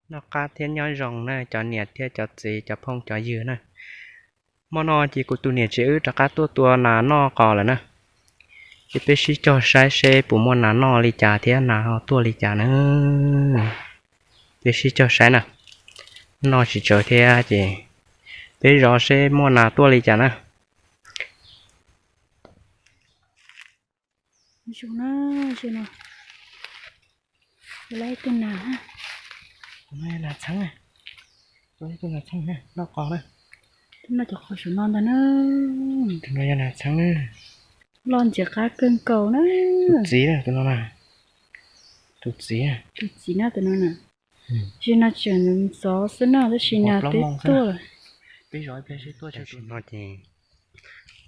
Noj qab thiab nyob zoo na cov niam thiab cov txiv cov phooj cov ywg na. Hmo no ces kuv tus niam tsev wb rov qab tuaj tua nas noj qos lawm na. Ces peb sib cog saib seb puas muaj nas noj li cas thiab nas ho tuaj li cas na. Peb sib cog saib na. Noj tsis tsawg thiab ces peb zov seb muaj nas tuaj li cas na. Zoo na, zoo no. Lab ib tug nas, nas txheeb, tua ib tug nas txheeb noj qos na. Noj cov qos saum no ntag na. Tus no yog nas txheeb na. Loj ntxim qab kawg nkaus na. Tus txiv na tus no na. Tus txiv, tus txiv na tus no na. Sim no tseem ntxov xwb na tab sis nas twb tuaj lawm. Peb zov ib pliag seb tuaj tsis tuaj. No ces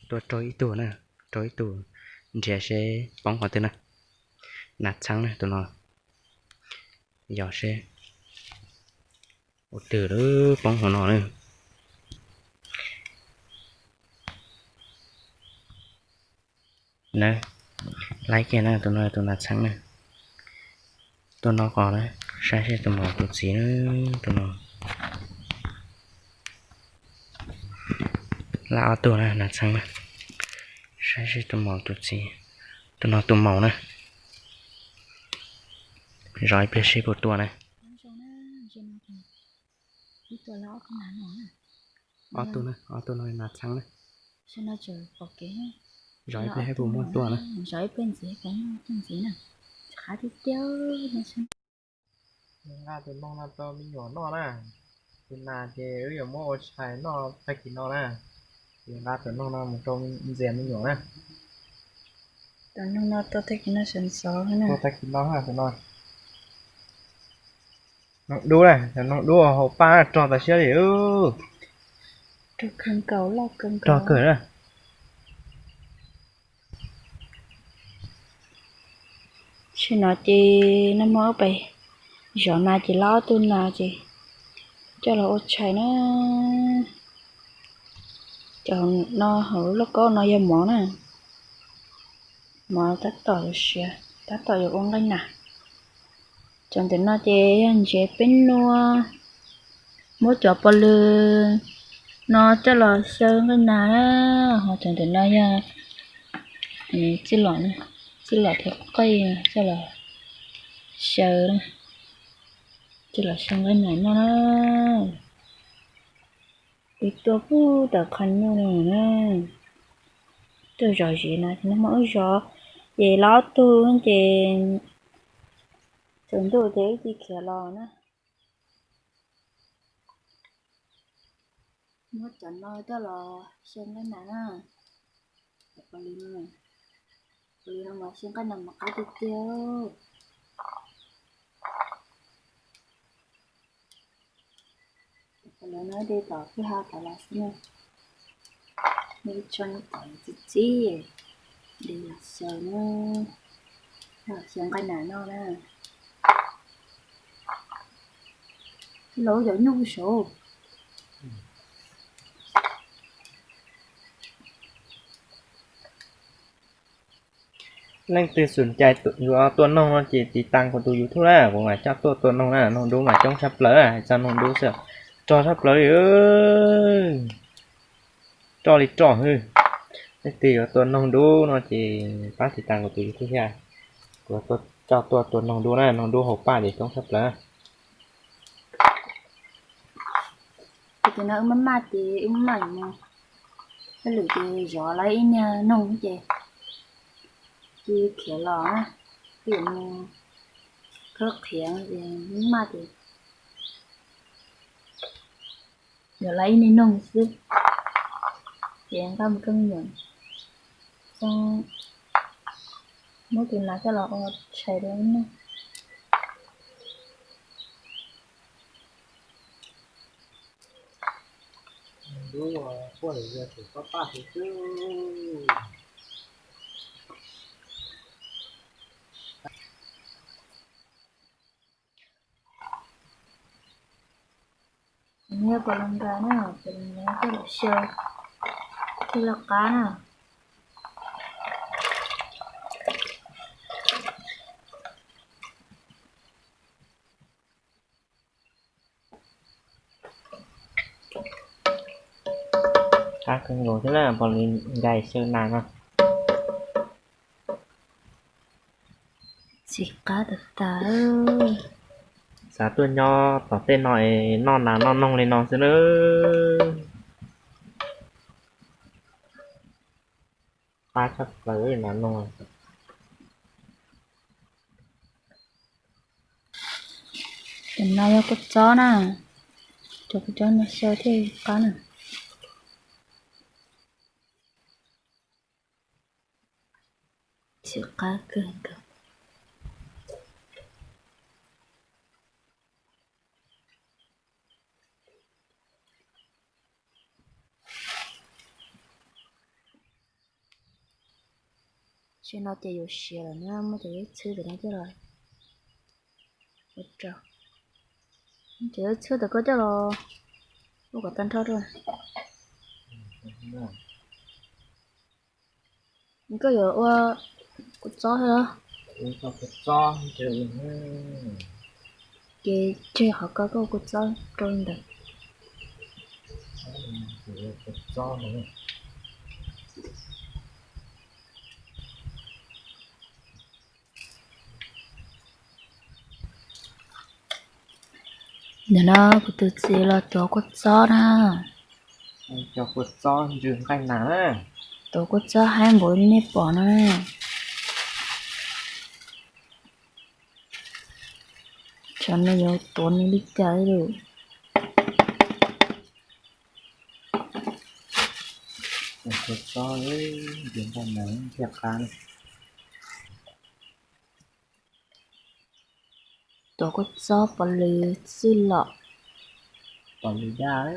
tua raug ib tug na, raug ib tug, nrhiav seb poob qhov twg na. Nas txheeb na tus no. Yog seb ua twg lawm, poob hauv no na. Na, laib kiag na, tus no tus nas txheeb na. Tuaj noj qos na, saib seb tus maum tus txiv na, tus no. Lab ob tug na, nas txheeb na. Saib seb tus maum tus txiv, tus no tus maum na. Zov ib pliag seb puas tuaj na. Ob tug na, ob tug no nas txheeb na. Zov ib pliag seb puas muaj tuaj na. Zov ib pliag ntxiv, ib pliag ntxiv na. Qab tiag tiag. Nqa tus noog no rau me nyuam noj na. Tus nas ces wb yuav muab ua tshais noj tag kis no na. Ces nqa tus noog no mus rau ntxias me nyuam na. Tus noog no tua tag kis no sawv ntxov na. Tua tag kis no tus no. Noog dub na, noog dub hauv paj rog tas siab li. Rog kawg nkaus, loj kawg nkaus. Rog kawg na. Sim no ces nag hmo wb pais zov nas ces lab ob tug nas ces coj los ua tshais na. Cov no hauv lauj kaub no yog mov na. Mov tab tom siav, tab tom yuav ua nqaij nas. Cov ntawm no ces yog ntsev peb nua, muab cov pov lw no coj los xyaw nqaij nas na. Ho cov ntawm no yog txij lom, txij lom thiab qej coj los xyaw, coj los xyaw nqaij nas noj na. Kuv tuaj puag tom qhov nyuj no na, tuaj zov zim no ces nag hmo wb zov ces lab ob tug ces tsaus ntuj ces wb cia khiav los na. Muab cov no coj los xyaw nqaij nas na. Cov pov lw no, pov lw no mas xyaw nqaij nas mas qab tiag tiag. Cov pov lw no de tom kwj ha tod los xwb na. Muaj ib tsob nyob tod txi txiv, de los xyaw na, xyaw nqaij nas noj na. Los cov nyuj saud. Leej twg xum cai yuav tua noog no ces tiv tas kuv tus YouTube na, kuv mam coj tuaj tua noog na, noog dub mas coob tshaj plaws, hais txog noog dub xwb, rog tshaj plaws li. Roj li roj hwb. Leej twg yuav tua noog dub no ces pab tiv tas kuv tus YouTube thiab. Kuv coj tuaj tua noog dub na, noog dub hauv paj ces coob tshaj plaws. Ces no wb maj maj ces wb maj maj mus, hauj lwm ces zov lawv ib niag noog ces cia khiav los na, wb yuav mus khawb qhiav ces maj maj ces zov lawv ib niag noog xwb ces nqa mus rau me nyuam, muab tus nas coj los ua tshais rau noj. Dub quaj lawm, yog tus pab paj xwb xwb. Nyiaj pos los nqa na, pos los nqa coj los xyaw thiaj li qab na. Qab kawg nkaus thiab na, pom li nkais xyaw nas no. Txiv qab tas tas. Xav tuaj nyob tom tej no es noj nas noj noog li no xwb na. Qab tshaj plaws nas noog. Cov no yog kua txob na, cov kua txob no xyaw thiaj qab na. Txiv qab kawg nkaus. Tsev no ces yuav siav lawm na, muab cov yeeb txhwb tom no coj los ua rau. Cov yeeb txhwb tom koj coj los ua kom tag nrho rau. Koj yuav ua kua txob thiab los? Ces tseg qhov ko koj ua kua txob rau ntawd. Ntawm no kuv tus txiv los tuav kua txob na. Cov kua txob ntsws nqaij nas na. Tuav kua txob haib npaum li nej pom no. Tsam no yuav tuav nws li cas lawm. Kua txob ntsws nqaij nas thiaj qab. Tuav kua txob pov lwm txwj lom. Pov lwm daj,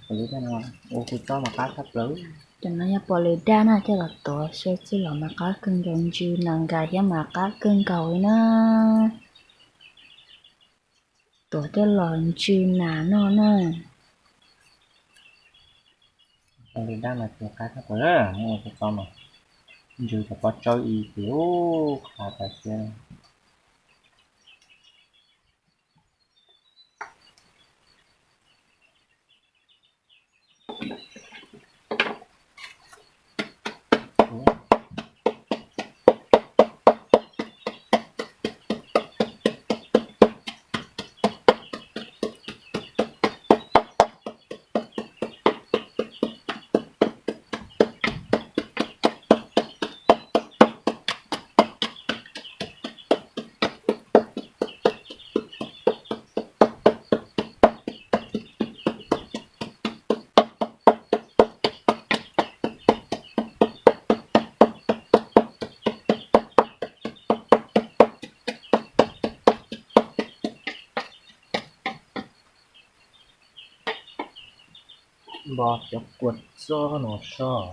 pov lwm daj no ua kua txob mas qab tshaj plaws. Cov no yog pov lwm daj na, coj los tuav xyaw txwj lom mas qab kawg nkaus, ntsws nas nkais thiab mas qab kawg nkaus li na. Tuav coj los ntsws nas noj na. Pov lwm daj no ces qab tshaj plaws, muaj kua txob mas ntsws cov pob tsawb i ces ub qab tas siab. Npo cov kua txob no soj.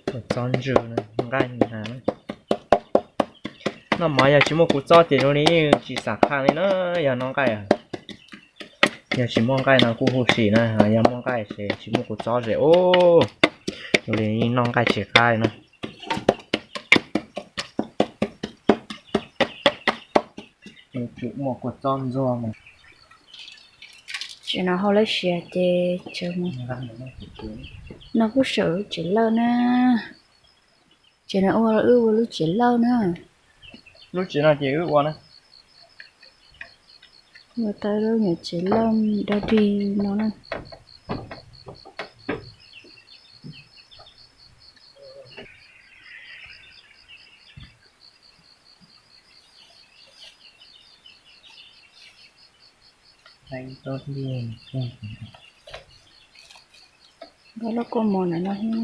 Kua txob ntsws nqaij nas. Noj mov yog tsis muaj kua txob ces zoo li yeej tsis xam qha li na, yog noj nqaij. Yog tsis muaj nqaij no kuj huv si na, yog muaj nqaij ces tsis muaj kua txob ces ub, zoo li noj nqaij tsis qab na. Tsis muaj kua txob ntxuag mas. Tsev no hauj lwm siav ces tsev no kuj sawv lub tsev lawj na. Tsev no ua wb ua lub tsev lawj na. Lub tsev no ces wb ua na. Ua tau lub nyuam tsev lawj dog dig no na. Nkauj lub kua mov ntawm no.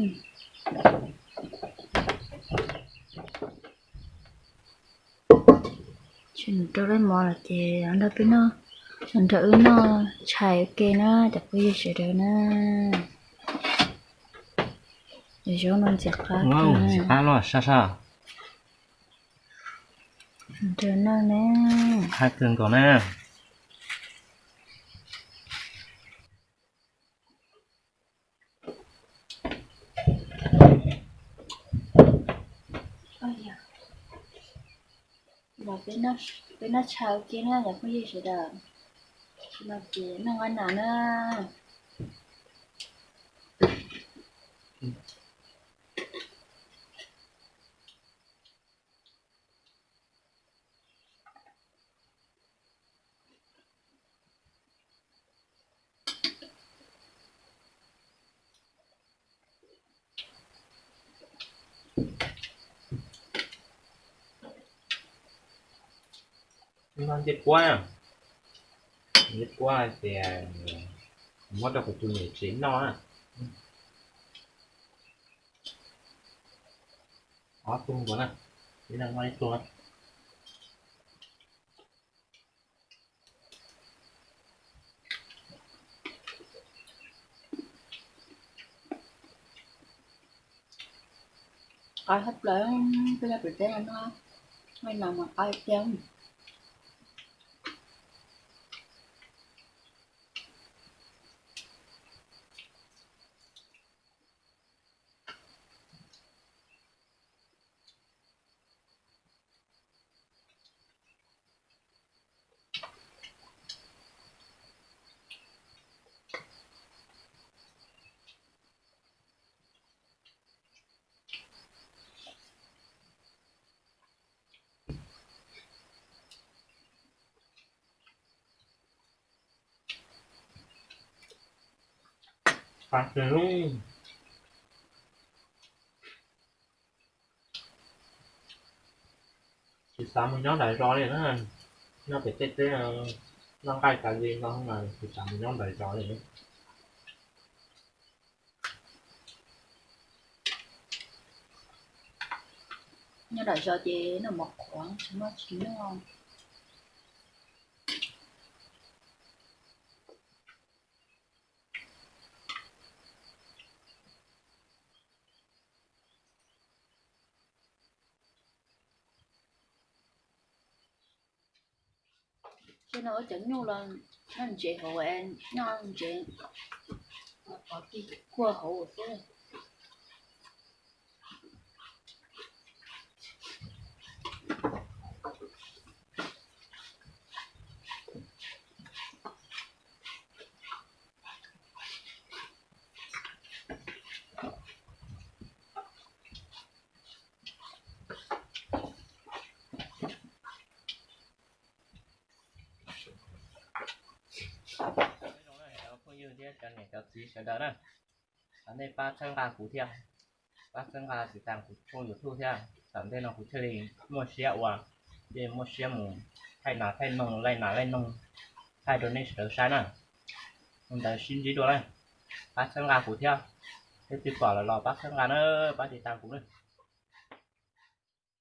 Tsis rau lub mov lawm ces nrog peb noj, nrog wb noj tshais ua ke na cov phooj ywg sawv daws na. Zoo no ntxim qab kawg. Ntxim qab los sab sab. Nrog noj na. Qab kawg nkaus na. Los peb noj Peb noj tshais ua ke na cov phooj ywg sawv daws, no ces noj nqaij nas na. Ncej puab, ncej puab ces muab rau kuv tus niam tsev noj na. Ob tug nkaus na, ib leeg noj ib tug. Qab hab plaws, peb nyob pem teb no, noj mas qab tiag. Tsis xav mus nyob nram zos li na, nyob pem tej teb, noj nqaij tas li no mas tsis xav mus nyob nram zos li. Nyob nram zos ces noj mov qhuav tsis muaj tsis noj. Ces no ua cov nyuj los noj ntsev hauv, noj ntsev, kuaj hauv xwb. Cov phooj ywg thiab cov niam cov txiv sawv daws na, thov nej pab txhawb nqa kuv thiab, pab txhawb nqa tiv tas kuv tshooj YouTube thiab. Tom ntej no kuv thiaj li muaj siab ua, thiaj muaj siab mus thaij nas thaij noog, laij nas laij noog, thaij rau nej sawv daws saib na. Ua ntawd sib ntsib dua na, pab txhawb nqa kuv thiab, leej twg pom lawm los pab txhawb nqa na, pab tiv tas kuv na.